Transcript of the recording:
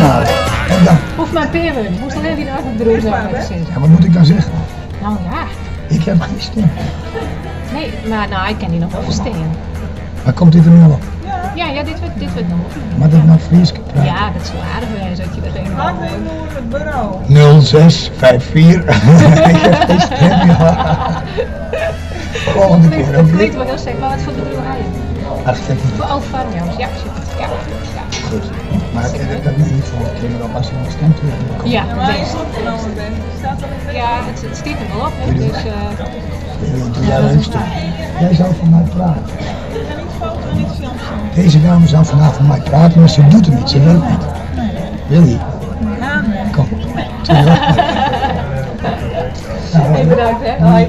Nou, en dan? Hoecht mar in pear wurden. Hoechst allinnich dyn eigen bedriuwsnamme mar te sizzen. Ja, wat moet ik dan zeggen? Nou ja. Ik heb geen stem. Nee, mar no, ik kin dy noch wol ferstean. Mar komt dit der no op? Ja, ja, dit wurdt, dit wurdt no opnommen. Moat ik no Frysk prate? Ja, dat soe aardich wêze as je dat even Wacht even oer it buro. 0654. Ik heb geen stem, ja. Volgende keer, Dat oké? klinkt wol hiel sek, mar wat foar bedriuw ha je? Architecten. Oh, Farmjouwers, ja, ja, ja. Goed. Maar dat neem ik volgende keer maar op als je nog stemt. Ja, Ja, maar bêst. is opgenomen bent. Staat er in Ja, it stiet der wol op, hè, dus. Doe jij leukste. Jij zou voor mij praten. Ik ga niet foto en niet filmpje. Deze dame zou vandaag voor mij praten, maar ze doet het niet. Ze wil het niet. Wil je? Ja, nee. Kom. Doei, hoor. Nou, Hey, bedankt hè. Hoi.